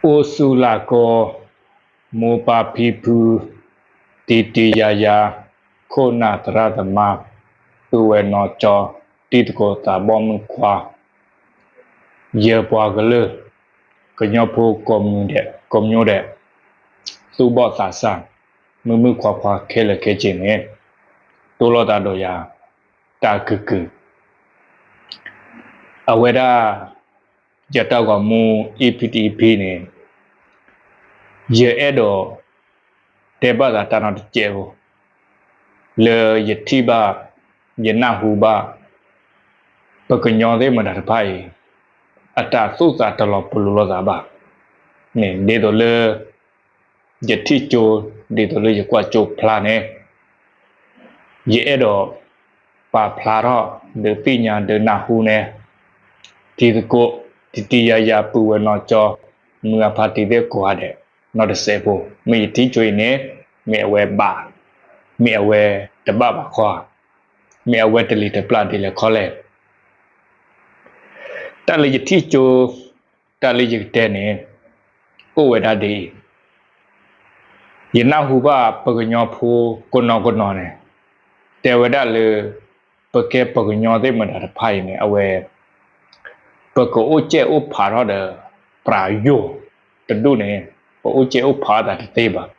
အိၣ်ဆူၣ်လၢ်ကီ, မိၢ်ပၢ်ဖံဖု, တံၤတံၤယၤယၤ, ခိၣ်နၢ်သရၣ်သမါ, ပုၢ်ဝဲၢ်နီၢ်ကၠီ, တံၤသကိးသးဘီမုၣ်ခွါ, ယပှၤကလုာ်, ကညီဖိကိးမံၤဒဲး, ကိးမံၤဒဲး, သူၣ်ဘီၣ်သးစၢ်, မုၢ်မုၣ်ခွါခွါခဲလၢာ်ခဲဆ့န့ၣ်, တိၢ်လိာ်သးဒီးယၤ တၢ်ကုၢ်ကုၢ် အဝဲဒၣ် ယတၢ်ဂီၤမူ EP EP န့ၣ် ယအဲၣ်ဒိး တဲဘၣ်သးတၢ်နီတစဲးဖိ လၢယထံၣ်ဘၣ် ယနၢ်ဟူဘၣ် ပကညီသ့ၣ်မတၤတဖၣ်အံၤ အတၢ်သူၣ်သးတလီၤပလိာ်လိာ်သးဘၣ်န့ၣ် ဒ်သိးလၢ ယထံၣ်ကၠိ ဒ်သိးလၢယကွၢ်ကၠိဖျါန့ၣ် ယအဲၣ်ဒိး ပာ်ဖျါထီၣ် ဒုးသ့ၣ်ညါဒုးနၢ်ဟူန့ၣ် တံၤသကိး တံၤတံၤယၤယၤ ပုၢ်ဝဲၢ်နီၢ်ကၠီ မုၢ်အဖါတံၢ်သ့ၣ်ကိးဂၤဒဲး နီတစဲးဖိ မ့ၢ်ယထံၣ်ကၠိအံၤန့ၣ် မ့ၢ်အဝဲဘၣ် မ့ၢ်အဝဲတဘၣ်ဘၣ်ခီဧါ မ့ၢ်အဝဲတလံၤတပျၢ်ဒ်လဲၣ်ခီလဲၣ် တၢ်လၢယထံၣ်ကၠိ တၢ်လၢယကတဲန့ၣ် အိၣ်ဝဲဒၣ်ဒ်အံၤ, ယနၢ်ဟူဘၣ်ပှၤကညီဖိကိးနီၢ်ကိးနီၢ်န့ၣ် တဲဝဲဒၣ်လၢ ပကဲပှၤကညီသ့ၣ်မတၤတဖၣ်အံၤန့ၣ် အဝဲ ပကအိၣ်ကဲၣ်အိၣ်ဖးထီၣ်ဒီး ပယီၤတဒူၣ်န့ၣ် ပအိၣ်ကဲၣ်အိၣ်ဖးအသးတသ့ဘၣ်.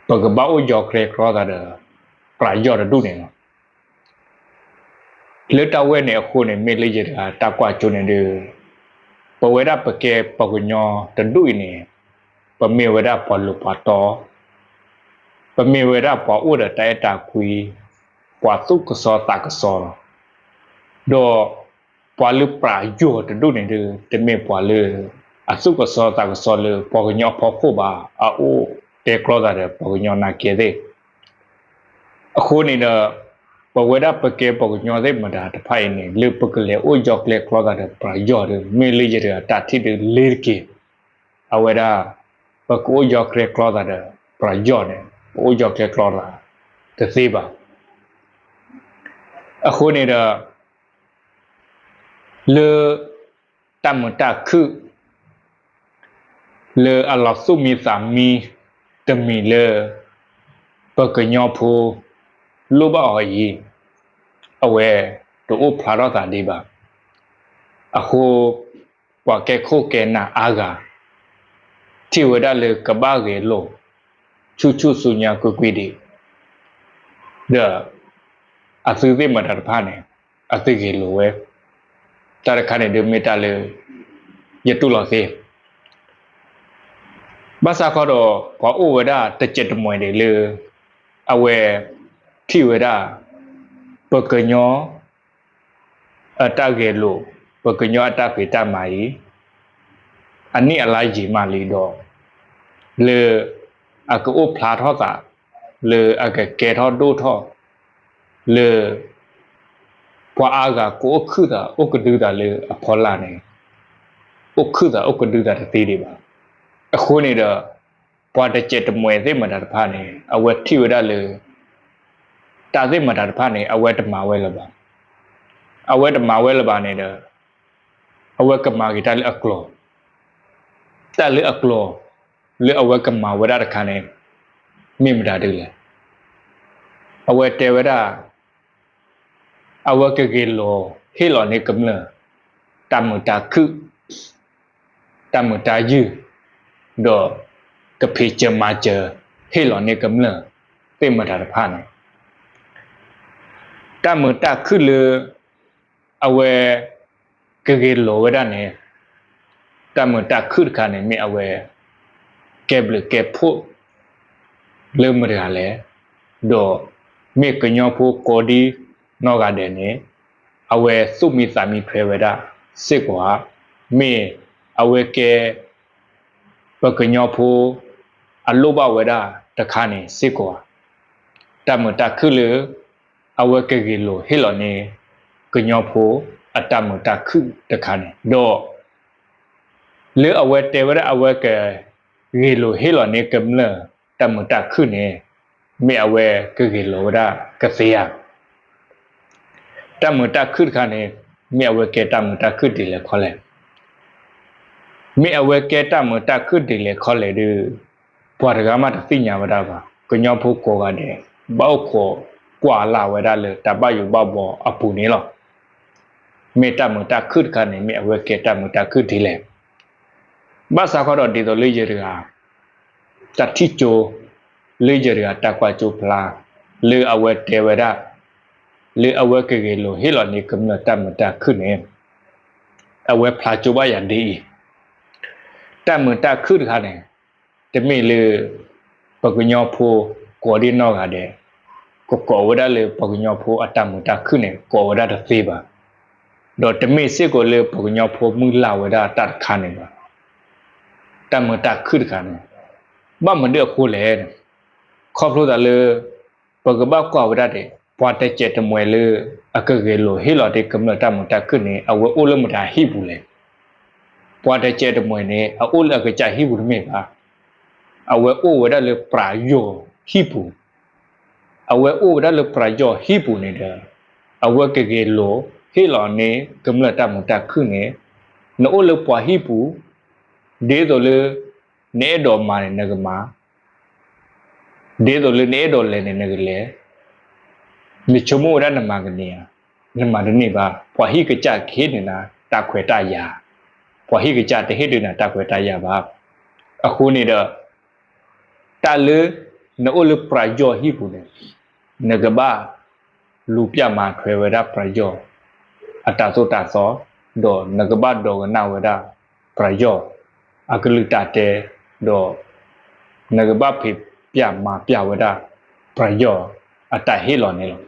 ပကဘၣ်အိၣ်ယီၤကျဲကျီသးဒီး ပယီၤတဒူၣ်န့ၣ်လီၤ. လၢတၢ်ဝဲန့ၣ်အဃိန့ၣ် မ့ၢ်လၢယတဂၤတၢ်ကွၢ်ကၠိန့ၣ်ဒီး ပဝဲဒၣ်ပကဲပှၤကညီတဒူၣ်အံၤန့ၣ် ပမ့ၢ်ဝဲဒၣ်ပှၤလိၤပှၤတီ, ပမ့ၢ်ဝဲဒၣ်ပှၤအိၣ်ဒီးတၢ်အဲၣ်တၢ်ကွံ, ပှၤသူၣ်ကစီၤသးကစီၤလီၤ. ဒီးပှၤလၢပယီၤတဒူၣ်န့ၣ်ဒီး တမ့ၢ်ပှၤလၢ အသူၣ်ကစီၤသးကစီၤလၢပှၤကညီအဖီခိၣ်ဘၣ်, အအိၣ်တဲကျီသးဒီးပှၤကညီနာ်က့သ့ၣ် အဃိန့ၣ်ဒီး ပဝဲဒၣ်ပကဲပှၤကညီသ့ၣ်မတၤတဖၣ်အံၤန့ၣ် လၢပကလဲၤအိၣ်ယီၤကျဲကျီသးဒီးပယီၤဒီး မ့ၢ်လၢယတဂၤတၢ်ထံၣ်ဒုးလ့ၤတက့ၢ်. အဝဲဒၣ် ပကအိၣ်ယီၤကျဲကျီသးဒီးပယီၤန့ၣ် ပအိၣ်ယီၤကျဲကျီသးတသ့ဘၣ်. အဃိန့ၣ်ဒီး လၢတၢ်မုာ်တၢ်ခုၣ် လၢအလီၤသူၣ်မံသးမံတမံၤလၢ ပကညီဖိလိၣ်ဘၣ်အီၤအံၤ အဝဲတအိၣ်ဖျါထီၣ်သးဒံးဘၣ်. အဃိ ပှၤကဲခိၣ်ကဲနၢ်အါဂၤ ထံၣ်ဝဲဒၣ်လၢကဘၣ်ဂဲၤလိာ် ဆူၣ်ဆူၣ်ဆူညါကွ့ၢ်ကွ့ၢ်ဒံး ဒီး အသုသ့ၣ်မတၤတဖၣ်န့ၣ် အသုဂဲၤလိာ်ဝဲ တၢ်တခါန့ၣ်ဒုးမ့ၢ်တၢ်လၢ ယတူၢ်လိာ်သ့ ဘၣ်ဆၣ်ခီဒီး ပှၤအိၣ်ဝဲဒၣ်တစဲးတမှဲၤဒံးလၢ အဝဲထံၣ်ဝဲဒၣ် ပကညီ အတၢ်ဂဲၤလိာ် ပကညီအတၢ်ဖံးတၢ်မၤအံၤ အနံၣ်အလါယံာ်မးလံဒီး လၢအကအိၣ်ဖျါထီၣ်သး လၢအကကဲထီၣ်ဒိၣ်ထီၣ် လၢ ပှၤအါဂၤကအိၣ်ခုၣ်သးအိၣ်ကဒုသးလၢအဖီလာ်န့ၣ် အိၣ်ခုၣ်သးအိၣ်ကဒုသးတသ့ဒံးဘၣ်. အဃိန့ၣ်ဒီး ပှၤတစဲးတမှဲၤသ့ၣ်မတၤတဖၣ်န့ၣ် အဝဲထံၣ်ဝဲဒၣ်လၢ တၢ်သ့ၣ်မတၤတဖၣ်န့ၣ် အဝဲတမၤဝဲလၢၤဘၣ်. အဝဲတမၤဝဲလၢၤဘၣ်န့ၣ်ဒီး အဝဲကမၤက့ၤတၢ်လၢအကျိၤ တၢ်လၢအကျိၤ လၢအဝဲကမၤဝဲဒၣ်တခါန့ၣ် မ့ၢ်မတၤဒ်လဲၣ်. အဝဲတဲဝဲဒၣ် အဝဲကဂ့ၤလိာ်ဟ့ၣ်လီၤန့ၢ်ကမျၢၢ် တၢ်မုာ်တၢ်ခုၣ် တၢ်မုာ်တၢ်ယုၢ် ဒီးကဖံးစၢၤမၤစၢၤဟ့ၣ်လီၤန့ၢ်ကမျၢၢ်သ့ၣ်မတၤတဖၣ်န့ၣ် တၢ်မုာ်တၢ်ခုၣ်လၢ အဝဲ ကဂ့ၤလိာ်ဝဲဒၣ်န့ၣ် တၢ်မုာ်တၢ်ခုၣ်တခါန့ၣ် မ့ၢ်အဝဲ ကဲဘျုးကဲဖှိၣ် လၢမတၤတဂၤလဲၣ်, ဒီးမ့ၢ်ကညီဖိကိးဒံနီၢ်ဂၤဒဲးန့ၣ် အဝဲသူၣ်မံသးမံထွဲဝဲဒၣ်စ့ၢ်ကီးဧါ, မ့ၢ်အဝဲကဲ ပကညီဖိ အလိၣ်ဘၣ်ဝဲဒၣ်တခါန့ၣ်စ့ၢ်ကီးဧါ. တၢ်မုာ်တၢ်ခုၣ်လၢ အဝဲကဂ့ၤလိာ်ဟ့ၣ်လီၤန့ၢ် ကညီဖိအတၢ်မုာ်တၢ်ခုၣ်တခါန့ၣ် ဒီး လၢအဝဲတဲဝဲဒၣ်အဝဲကဂ့ၤလိာ်ဟ့ၣ်လီၤန့ၢ်ကမျၢၢ်တၢ်မုာ်တၢ်ခုၣ်န့ၣ် မ့ၢ်အဝဲကဂ့ၤလိာ်ဝဲဒၣ်ကသ့ဧါ. တၢ်မုာ်တၢ်ခုၣ်တခါန့ၣ် မ့ၢ်အဝဲကဲတၢ်မုာ်တၢ်ခုၣ်ဒ်လဲၣ်ခီလဲၣ်. မ့ၢ်အဝဲကဲတၢ်မုာ်တၢ်ခုၣ်ဒ်လဲၣ်ခီလဲၣ်ဒီး ပှၤတဂၤမးတသ့ၣ်ညါဝဲဒၣ်ဘၣ်. ကညီဖိကိးဂၤဒဲး ဘၣ်အိၣ်ခိးကွၢ်လၢ်ဝဲဒၣ်လၢတၢ်ဘၣ်ယိၣ်ဘၣ်ဘှီအပူၤန့ၣ်လီၤ. မ့ၢ်တၢ်မုာ်တၢ်ခုၣ်တခါန့ၣ် မ့ၢ်အဝဲကဲတၢ်မုာ်တၢ်ခုၣ်ဒ်လဲၣ်. ဘၣ်ဆၣ်ခီဒီးဒ်သိးလၢယတဂၤ တၢ်ထံၣ်ကၠိ လၢယတဂၤတၢ်ကွၢ်ကၠိဖျါ လၢအဝဲတဲဝဲဒၣ် လၢအဝဲကဂဲၤလိာ်ဟ့ၣ်လီၤန့ၢ်ကမျၢၢ်တၢ်မုာ်တၢ်ခုၣ်န့ၣ် အဝဲဖျါကၠိဘၣ်ယၤဒ်အံၤ, တၢ်မုာ်တၢ်ခုၣ်တခါန့ၣ် တမ့ၢ်လၢ ပှၤကညီဖိကိးဒံနီၢ်ဂၤဒဲး ကကိးဝဲဒၣ်လၢပှၤကညီဖိအတၢ်မုာ်တၢ်ခုၣ်န့ၣ် ကိးဝဲဒၣ်တသ့ဘၣ်. ဒီးတမ့ၢ်စ့ၢ်ကီးလၢပှၤကညီဖိမုၢ်လၢ်ဝဲဒၣ်တၢ်တခါန့ၣ်ဘၣ်. တၢ်မုာ်တၢ်ခုၣ်တခါန့ၣ် ဘၣ်မနုၤအဃိလဲၣ်န့ၣ် ခီဖျိသးလၢ ပကဘၣ်ကွၢ်ဝဲဒၣ်ဒဲး ပှၤတစဲးတမှဲၤလၢ အကဂဲၤလိာ်ဟ့ၣ်လီၤဒၣ်ကမျၢၢ်တၢ်မုာ်တၢ်ခုၣ်န့ၣ် အဝဲအိၣ်လၢမတၤဟံၣ်ပူၤလဲၣ်. ပှၤတစဲးတမှဲၤန့ၣ် အအိၣ်လၢအကစၢ်ဟံၣ်ပူၤတမ့ၢ်ဘၣ်. အဝဲအိၣ်ဝဲဒၣ်လၢပယီၤဟံၣ်ပူၤ အဝဲအိၣ်ဝဲဒၣ်လၢပယီၤဟံၣ်ပူၤန့ၣ်ဒီး အဝဲကဂဲၤလိာ်ဟ့ၣ်လီၤန့ၢ်ကမျၢၢ်တၢ်မုာ်တၢ်ခုၣ်န့ၣ် နအိၣ်လၢပှၤဟံၣ်ပူၤ ဒ်သိးလၢ နအဲၣ်ဒိးမၤန့ၣ်နကမၤ ဒ်သိးလၢနအဲၣ်ဒိးလဲၤန့ၣ်နကလဲၤ နဆိကမိၣ်ဝဲဒၣ်နမၤကန့ၢ်ဧါ, နမၤတန့ၢ်ဘၣ်. ပှၤဟံၣ်ကစၢ်ကဟ့ၣ်န့ၢ်နၤတၢ်ခွဲးတၢ်ယာ်, ပှၤဟံၣ်ကစၢ်တဟ့ၣ်ဒုးနၤတၢ်ခွဲးတၢ်ယာ်ဘၣ်. အဃိန့ၣ်ဒီး တၢ်လၢ နအိၣ်လၢပယီၤဟံၣ်ပူၤန့ၣ် နကဘၣ် လူၤပျၢ်မၤထွဲဝဲဒၣ်ပယီၤ အတၢ်သိၣ်တၢ်သီ, ဒီးနကဘၣ်ဒိကနၣ်ဝဲဒၣ် ပယီၤ အကလုၢ်တၢ်တဲ, ဒီး နကဘၣ်ဖံးပျၢ်မၤပျၢ်ဝဲဒၣ် ပယီၤ အတၢ်ဟ့ၣ်လီၤန့ၣ်လီၤ.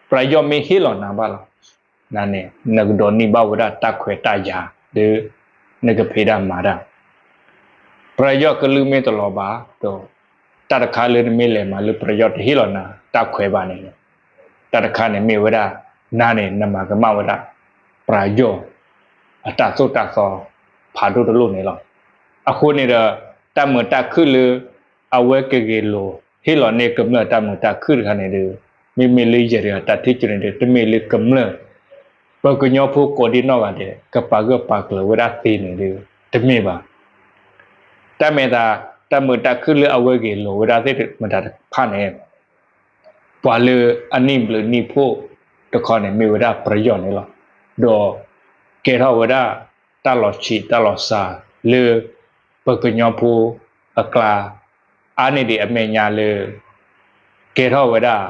ပယီၤမ့ၢ်ဟ့ၣ်လီၤနၤဘၣ်လီၤ နန့ၣ် နကဒိးန့ၢ်ဘၣ်ဝဲဒၣ်တၢ်ခွဲးတၢ်ယာ်လၢ နကဖံးတၢ်မၤတၢ် ပယီၤကလုၢ်မ့ၢ်တလီၤဘၣ်ဒီး တၢ်တခါလၢနမ့ၢ်လဲၤမၤလၢပယီၤတဟ့ၣ်လီၤနၤတၢ်ခွဲးဘၣ်န့ၣ် တၢ်တခါန့ၣ်မ့ၢ်ဝဲဒၣ် နန့ၣ် နမၤကမၣ်ဝဲဒၣ် ပယီၤ အတၢ်သိၣ်တၢ်သီ ဖးဒိၣ်တလိၣ်န့ၣ်လီၤ. အဃိန့ၣ်ဒီး တၢ်မုာ်တၢ်ခုၣ်လၢ အဝဲကဂဲၤလိာ် ဟ့ၣ်လီၤန့ၢ်ကမျၢၢ်တၢ်မုာ်တၢ်ခုၣ်တခါန့ၣ်ဒီး မ့မ့ၢ်လၢယဲတဂၤတၢ်ထံၣ်ကၠိန့ၣ်ဒီး တမ့ၢ်လၢကမျၢၢ် ပှၤကညီဖိကိးဒံနီၢ်ဂၤဒဲး ကပာ်ဂၢၢ်ပာ်ကျၢၤဝဲဒၣ်သ့န့ၣ်ဒီး တမ့ၢ်ဘၣ်. တၢ်မဲာ်သး တၢ်မုာ်တၢ်ခုၣ်လၢအဝဲဂဲၤလိာ်ဝဲဒၣ်သ့ၣ်မတၤတဖၣ်န့ၣ် ပှၤလၢအနံၣ်ဘျုးနံၣ်ဖှိၣ်တခီန့ၣ် မ့ၢ်ဝဲဒၣ်ပယီၤန့ၣ်လီၤ. ဒီးကဲထီၣ်ဝဲဒၣ် တၢ်လီၤဆံးတၢ်လီၤစှၤလၢ ပှၤကညီဖိအကျါ အါန့ၢ်ဒံးအမဲာ်ညါလၢ ကဲထီၣ်ဝဲဒၣ်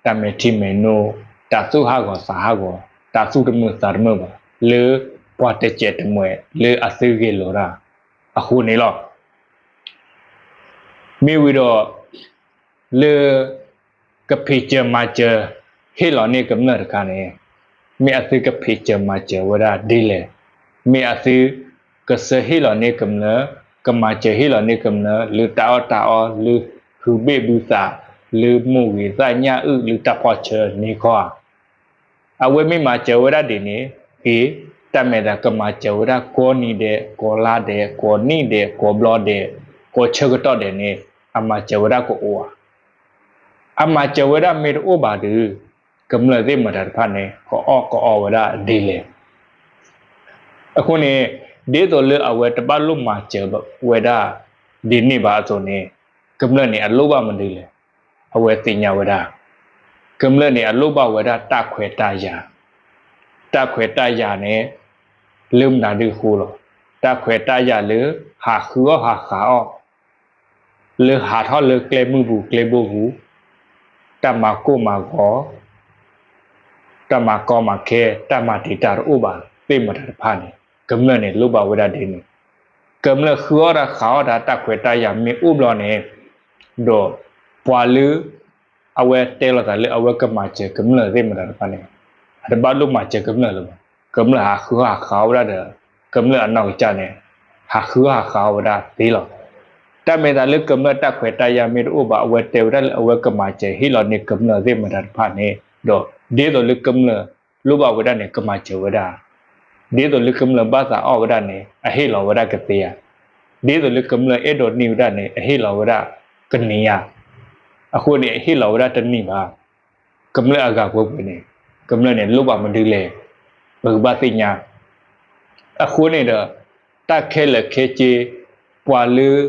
တၢ်မဲာ်ထံမဲာ်နိ တၢ်သူၣ်ဟးဂီၤသးဟးဂီၤ တၢ်သူၣ်တမုာ်သးတမုာ်ဘၣ် လၢပှၤတစဲးတမှဲၤလၢအသုဂဲၤလိာ်တၢ်အဃိန့ၣ်လီၤ. မ့ၢ်ဝံၤဒီး လၢ ကဖံးစၢၤမၤစၢၤ ဟ့ၣ်လီၤန့ၢ်ကမျၢၢ်တခါန့ၣ် မ့ၢ်အသုကဖံးစၢၤမၤစၢၤဝဲဒၣ်ဒ်လဲၣ်. မ့ၢ်အသု ကဆၢဟ့ၣ်လီၤန့ၢ်ကမျၢၢ် ကမၤစၢၤဟ့ၣ်လီၤန့ၢ်ကမျၢၢ် လၢတၢ်အီၣ်တၢ်အီ လၢဟုးဘ့ၣ်ဘုသး လၢမိၢ်ဂ့ၤသၣ်ညၣ်အုၣ် လၢတၢ်ဖီၣ်ဆၢန့ၣ်ခီဧါ အဝဲမ့ၢ်မၤစၢၤဝဲဒၣ်ဒ်န့ၣ် ဂ့ၤ, တၢ်မဲာ်သးကမၤစၢၤဝဲဒၣ်ကိးနံၤဒဲး ကိးလါဒဲး ကိးနံၣ်ဒဲး ကိးဘျီဒဲး ကိးဆၢကတီၢ်ဒဲးန့ၣ် အမၤစၢၤဝဲဒၣ်ကအိၣ်ဧါ. အမၤစၢၤဝဲဒၣ်မ့ၢ်တအိၣ်ဘၣ်ဒီး ကမျၢၢ်သ့ၣ်မတၤတဖၣ်န့ၣ် ကအီၣ်ကအီဝဲဒၣ်ဒ်လဲၣ်. အဃိန့ၣ် ဒ်သိးလၢအဝဲတဘၣ်လိၣ်မၤစၢၤဝဲဒၣ် ဒ်န့ၣ်ဘၣ်အသိးန့ၣ် ကမျၢၢ်န့ၣ် အလိၣ်ဘၣ်မနုၤလဲၣ်. အဝဲသ့ၣ်ညါဝဲဒၣ် ကမျၢၢ်န့ၣ် အလိၣ်ဘၣ်ဝဲဒၣ်တၢ်ခွဲးတၢ်ယာ်, တၢ်ခွဲးတၢ်ယာ်န့ၣ် လၢမနုၤဒုဃိလီၤ. တၢ်ခွဲးတၢ်ယာ်လၢ ဟးဃုအီၣ်ဟးဃးအီၣ် လၢဟးထီၣ်လၢကျဲမုၢ်ပူၤကျဲဘိပူၤ, တၢ်မၤကိၢ်မၤဂီၤ တၢ်မၤကီမၤခဲ တၢ်မၤတံာ်တာ်တအိၣ်ဘၣ်သ့ၣ်မတၤတဖၣ်န့ၣ် ကမျၢၢ်န့ၣ် လိၣ်ဘၣ်ဝဲဒၣ်ဒ်န့ၣ်. ကမျၢၢ်ဃုအီၣ်တၢ်ဃးအီၣ်တၢ် တၢ်ခွဲးတၢ်ယာ်မ့ၢ်အိၣ်ဘျီန့ၣ် ဒီးပှၤလၢ အဝဲတဲလိာ်သးလၢအဝဲကမၤစၢၤကမျၢၢ်သ့ၣ်မတၤတဖၣ်န့ၣ် အတဘၣ်လိၣ်မၤစၢၤကမျၢၢ်လၢၤဘၣ်. ကမျၢၢ်ဟးဃုအီၣ်ဟးဃးအီၣ်ဝဲဒၣ်ဒီး ကမျၢၢ်အနီၢ်ကစၢ်န့ၣ် ဟးဃုအီၣ်ဟးဃးအီၣ်ဝဲဒၣ်သ့လီၤ. တၢ်မဲာ်သးလၢကမျၢၢ်တၢ်ခွဲးတၢ်ယာ်မ့ၢ်တအိၣ်ဘၣ် အဝဲတဲဝဲဒၣ်လၢအဝဲကမၤစၢၤဟ့ၣ်လီၤန့ၢ်ကမျၢၢ်သ့ၣ်မတၤတဖၣ်န့ၣ် ဒီးဒ်သိးလၢကမျၢၢ်လိၣ်ဘၣ်ဝဲဒၣ်န့ၣ် ကမၤစၢၤဝဲဒၣ် ဒ်သိးလၢကမျၢၢ်ဘၣ်သးအီၣ်ဝဲဒၣ်န့ၣ် အဟ့ၣ်လီၤဝဲဒၣ်ကသ့ဧါ. ဒ်သိးလၢကမျၢၢ်အဲၣ်ဒိးန့ၢ်ဝဲဒၣ်န့ၣ် အဟ့ၣ်လီၤဝဲဒၣ်ကန့ၢ်ဧါ. အဃိန့ၣ် အဟ့ၣ်လီၤဝဲဒၣ်တန့ၢ်ဘၣ်. ကမျၢၢ်အဂၤပှဲၤပှဲၤန့ၣ် ကမျၢၢ်န့ၣ်လိၣ်ဘၣ်မနုၤလဲၣ်. ပကဘၣ်သ့ၣ်ညါ အဃိန့ၣ်ဒီး တၢ်ခဲလၢာ်ခဲဆ့ ပှၤလၢ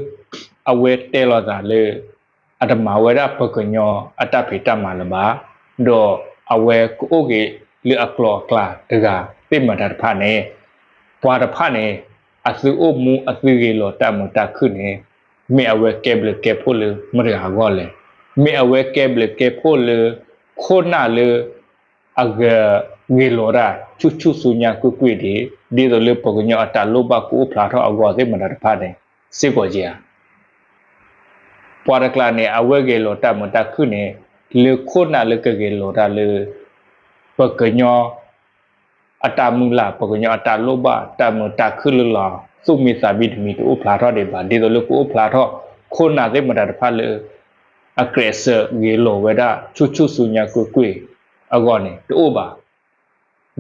အဝဲတဲလိာ်သးလၢ အတမၤဝဲဒၣ်ပှၤကညီအတၢ်ဖံးတၢ်မၤလၢၤဘၣ်, ဒီးအဝဲကအိၣ်က့ၤလၢအကျိၤအကျဲတဂၤသ့ၣ်မတၤတဖၣ်န့ၣ်, ပှၤတဖၣ်န့ၣ် အသုအိၣ်မူအသုဂ့ၤလီၤတၢ်မုာ်တၢ်ခုၣ်န့ၣ် မ့ၢ်အဝဲကဲဘျုးကဲဖှိၣ်လၢမတၤအဂီၢ်လဲၣ်. မ့ၢ်အဝဲကဲဘျုးကဲဖှိၣ်လၢ ခိၣ်နၢ်လၢ အဂဲၤ ဂ့ၤလီၤတၢ်ဆူၣ်ဆူၣ်ဆူညါကွ့ၢ်ကွ့ၢ်ဒံး ဒ်သိးလၢပှၤကညီအတၢ်လိၣ်ဘၣ်ကအိၣ်ဖျါထီၣ်အဂီၢ်သ့ၣ်မတၤတဖၣ်န့ၣ် စ့ၢ်ကီးဧါ. ပှၤတကျါန့ၣ် အဝဲဂ့ၤလီၤတၢ်မုာ်တၢ်ခုၣ်န့ၣ် လၢခိၣ်နၢ်လၢကဂ့ၤလီၤတၢ်လၢ ပှၤကညီ အတၢ်မုၢ်လၢ် ပှၤကညီအတၢ်လိၣ်ဘၣ် တၢ်မုာ်တၢ်ခုၣ်လၢလီၤ သူၣ်မံသးမံတမံၤတအိၣ်ဖျါထီၣ်ဒံးဘၣ် ဒ်သိးလၢကအိၣ်ဖျါထီၣ် ခိၣ်နၢ်သ့ၣ်မတၤတဖၣ်လၢ အကြၢးစၢးဂ့ၤလီၤဝဲဒၣ်ဆူၣ်ဆူၣ်ဆူညါကွ့ၢ်ကွ့ၢ်အဂီၢ်န့ၣ် တအိၣ်ဘၣ်.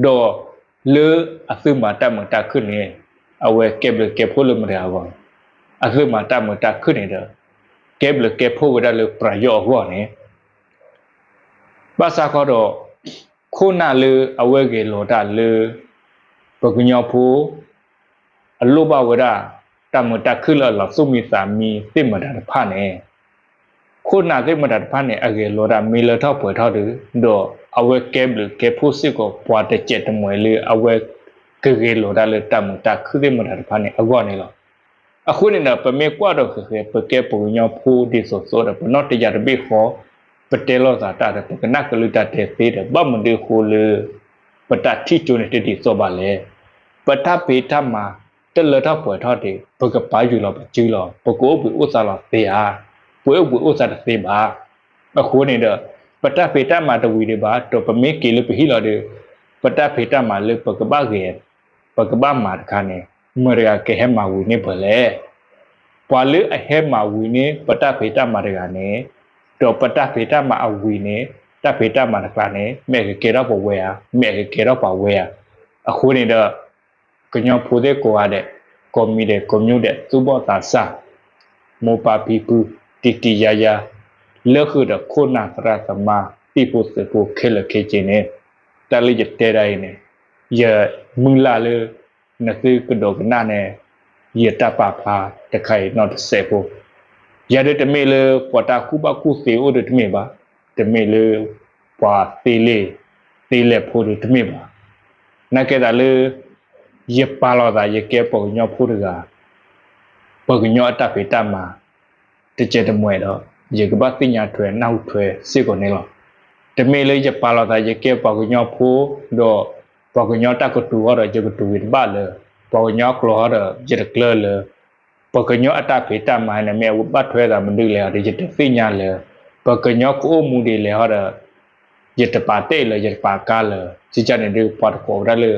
ဒီးလၢအသုမၤတၢ်မုာ်တၢ်ခုၣ်န့ၣ် အဝဲကဲဘျုးကဲဖှိၣ်လၢမတၤအဂီၢ်, အသုမၤတၢ်မုာ်တၢ်ခုၣ်န့ၣ်ဒီး ကဲဘျုးကဲဖှိၣ်ဝဲဒၣ်လၢပယီၤအဂီၢ်န့ၣ် ဘၣ်ဆၣ်ဃီဒီး ခိၣ်နၢ်လၢအဝဲဂ့ၤလီၤတၢ်လၢ ပှၤကညီဖိ အလိၣ်ဘၣ်ဝဲဒၣ် တၢ်မုာ်တၢ်ခုၣ်လၢအလီၤသူၣ်မံသးမံသ့ၣ်မတၤတဖၣ်န့ၣ် ခိၣ်နၢ်သ့ၣ်မတၤတဖၣ်န့ၣ် အဂ့ၤလီၤတၢ်မ့ၢ်လၢထီၣ်ပှဲၤထီၣ်ဒီး ဒီးအဝဲကဲဘျုးကဲဖှိၣ်စ့ၢ်ကီးပှၤတစဲးတမှဲၤလၢအဝဲ ကဂ့ၤလီၤတၢ်လၢတၢ်မုာ်တၢ်ခုၣ်သ့ၣ်မတၤတဖၣ်န့ၣ်အဂီၢ်န့ၣ်လီၤ. အဃိန့ၣ်ဒီး ပမ့ၢ်ကွၢ်ဒီးဃဲးဃဲး ပကဲပှၤကညီဖိဒ်သိးသိးဒီး ပနီၣ်တယၢ်တဘ့ၣ်ဃီ ပတဲလိာ်သးတၢ်ဒီး ပကနၣ်ကလုၢ်တၢ်တဲသ့ဒီး ဘၣ်မနုၤအဃိလၢ ပတၢ်ထံၣ်ကၠိန့ၣ်တဒ်သိးဘၣ်လဲၣ်. ပတၢ်ဖံးတၢ်မၤ တလၢထီၣ်ပှဲၤထီၣ်ဒံး ပကပာ်ယုၢ်လီၤပစုလီၤ ပကအိၣ်ဘှံးအိၣ်သါလီၤသ့ဧါ. ပအိၣ်ဘှံးအိၣ်သါတသ့ဘၣ်. အဃိန့ၣ်ဒီး ပတၢ်ဖံးတၢ်မၤတဝံၤဒံးဘၣ် ဒီးပမ့ၢ်က့ၤလၢပဟံၣ်လီၤဒီး ပတၢ်ဖံးတၢ်မၤလၢပကဘၣ်ဂဲၤ ပကဘၣ်မၤတခါန့ၣ် မတၤတဂၤကဟဲမၤဝံၤန့ၢ်ပှၤလဲၣ်. ပှၤလၢအဟဲမၤဝံၤန့ၢ် ပတၢ်ဖံးတၢ်မၤတဂၤန့ၣ် ဒီးပတၢ်ဖံးတၢ်မၤအဝံၤန့ၣ် တၢ်ဖံးတၢ်မၤတခါန့ၣ် မ့ၢ်အကကဲထီၣ်ပဝဲဧါ, မ့ၢ်အကကဲထီၣ်ပှၤဝဲဧါ. အဃိန့ၣ်ဒီး ကညီဖိသ့ၣ်ကိးဂၤဒဲး ကိးမံၤဒဲး ကိးမံၤဒဲး သူၣ်ဘီၣ်သးစၢ် မိၢ်ပၢ်ဖံဖု တံၤတံၤယါယါ လၢဃုာ်ဒီးခိၣ်နၢ်သရၣ်သမါ သံၣ်ဖိသုးဖိခဲလၢာ်ခဲဆ့န့ၣ် တၢ်လၢယတဲဒၣ်အံၤန့ၣ် ယမုၢ်လၢ်လၢ နသုကဒိးကနၣ်န့ၣ် ယတၢ်ပာ်ဖျါတခါအံၤနီၢ်တစဲးဖိ. ယၤဒုးတမ့ၢ်လၢပှၤတၢ်ကူၣ်ဘၣ်ကူၣ်သ့အိၣ်ဒီးတမ့ၢ်ဘၣ်, တမ့ၢ်လၢ ပှၤသ့လံာ် သ့လဲၢ်ဖိဒီးတမ့ၢ်ဘၣ်. နာ်က့သးလၢ ယပာ်လီၤသးယကဲပှၤကညီဖိတဂၤ ပှၤကညီအတၢ်ဖံးတၢ်မၤ တစဲးတမှဲၤဒီး ယကဘၣ်သ့ၣ်ညါထွဲနၢ်ဟူထွဲစ့ၢ်ကီးန့ၣ်လီၤ. တမ့ၢ်လၢယပာ်လီၤသးယကဲပှၤကညီဖိ ဒီးပှၤကညီတၢ်ကတိၤဃီဒီး ယကတိၤဂ့ၤတဘၣ်လၢၤ, ပှၤကညီကျိာ်ဃီဒီး ယတကျၢၤလၢၤ, ပှၤကညီအတၢ်ဖံးတၢ်မၤန့ၣ် မ့ၢ်အဝဲဘၣ်ထွဲသးမနုၤလဲၣ်ဒီး ယတသ့ၣ်ညါလၢၤ, ပှၤကညီကအိၣ်မူဒ်လဲၣ်ဃီဒီး ယတပာ်တဲာ်လၢၤ ယတပာ်ကါလၢၤ, စံးကန့ၣ်ဒုး ပှၤတကိးဝဲဒၣ်လၢ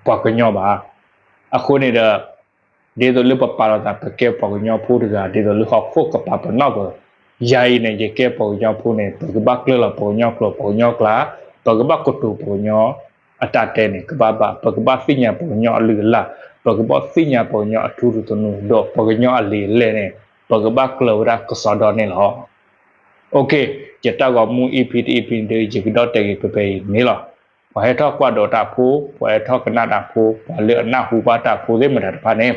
ပှၤကညီဘၣ်. အဃိန့ၣ်ဒီး ဒ်သိးလၢပပာ်လီၤသးပကဲပှၤကညီဖိတဂၤ ဒ်သိးလၢဟီၣ်ခိၣ်ကပာ်ပနီၣ်ပၢၤ, ယၤအံၤန့ၣ် ယကဲပှၤကညီဖိန့ၣ် ပကဘၣ်ကျၢၤလီၤပှၤကညီကျိာ်ပှၤကညီကျါ, ပကဘၣ်ကတိၤပှၤကညီအတၢ်တဲန့ၣ် ကဘၣ်ဘၣ်, ပကဘၣ်သ့ၣ်ညါပှၤကညီအလုၢ်အလၢ်, ပကဘၣ်သ့ၣ်ညါပှၤကညီအထူရူသနူ, ဒီးပှၤကညီအလံာ်အလဲၢ်န့ၣ် ပကဘၣ်ကျၢၤဝဲဒၣ်ကစီဒီန့ၣ်လီၤ. ယတၢ်ဂီၤမူ EP တ EP န့ၣ်ဒီး ယကဒီၣ်တဲာ်က့ၤဖဲဖဲအံၤန့ၣ်လီၤ. ပှၤဟဲထီၣ်ကွၢ်ဒီးတၢ်ဖိ, ပှၤဟဲထီၣ်ကနၣ်တၢ်ဖိ, ပှၤလၢအနၢ်ဟူဘၣ်တၢ်ဖိသ့ၣ်မတၤတဖၣ်န့ၣ်,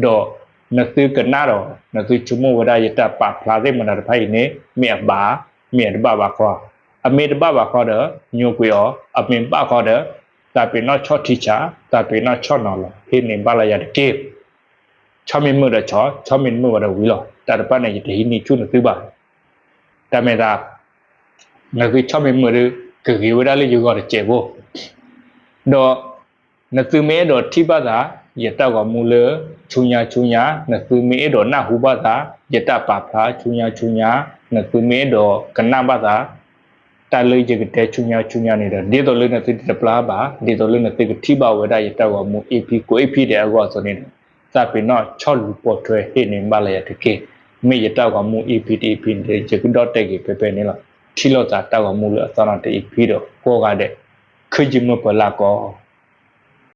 ဒီးနသုကနၣ်ဒီး နသုဆိကမိၣ်ဝဲဒၣ်ယတၢ်ပာ်ဖျါသ့ၣ်မတၤတဖၣ်အံၤန့ၣ် မ့ၢ်အဘၣ်, မ့ၢ်အတဘၣ်ဘၣ်ဃီ, အမ့ၢ်တဘၣ်ဘၣ်ဃီဒီး ညိကွံာ်အီၤ, အမ့ၢ်ဘၣ်ဃီဒီး သးပ့ၤနီၣ်ဆီၣ်ထံဆး, သးပ့ၤနီၣ်ဆီၣ်နီၤလီၤ, ဟ့ၣ်န့ၢ်ဘၣ်လၢယၤတက့ၢ်. ဆီၣ်မ့ၢ်မုာ်ဒီးဆီၣ်, ဆီၣ်မ့ၢ်တမုာ်ဘၣ်ဒီးဝံၤလီၤ. တၢ်တဖၣ်န့ၣ် ယတဟံးန့ၢ်ဆူၣ်နသုဘၣ်. တၢ်မ့ၢ်သး နသုဆီၣ်မ့ၢ်မုာ်ဒီး ကဂ့ၤဝဲဒၣ်လၢယဂီၢ်တစဲးဖိ, ဒီး နသုမ့ၢ်အဲၣ်ဒိးထံၣ်ဘၣ်သး ယတၢ်ဂီၤမူလၢ ဆူညါဆူညါ, နသုမ့ၢ်အဲၣ်ဒိးနၢ်ဟူဘၣ်သး ယတၢ်ပာ်ဖျါ ဆူညါဆူညါ, နသုမ့ၢ်အဲၣ်ဒိးကနၣ်ဘၣ်သး တၢ်လၢယကတဲဆူညါဆူညါန့ၣ်ဒီး ဒ်သိးလၢနသုတတပျၢ်ဘၣ်, ဒ်သိးလၢနသုကထံၣ်ဘၣ်ဝဲဒၣ်ယတၢ်ဂီၤမူ EP ကိး EP ဒဲးအဂီၢ်အသိးန့ၣ်ဒီး သးပ့ၤနီၣ်ဆီၣ်လူၤပိာ်ထွဲဟ့ၣ်န့ၢ်ဘၣ်လၢယၤတက့ၢ်. မ့ၢ်ယတၢ်ဂီၤမူ EP တ EP န့ၣ်ဒီး ယကဒီၣ်တဲာ်က့ၤဖဲဖဲန့ၣ်လီၤ. ထံၣ်လိာ်သးတၢ်ဂီၤမူလၢအသီနီၣ်တ EP ဒီးကိးဂၤဒဲး ခုယမုၢ်ပၢၤလၢ်ကီး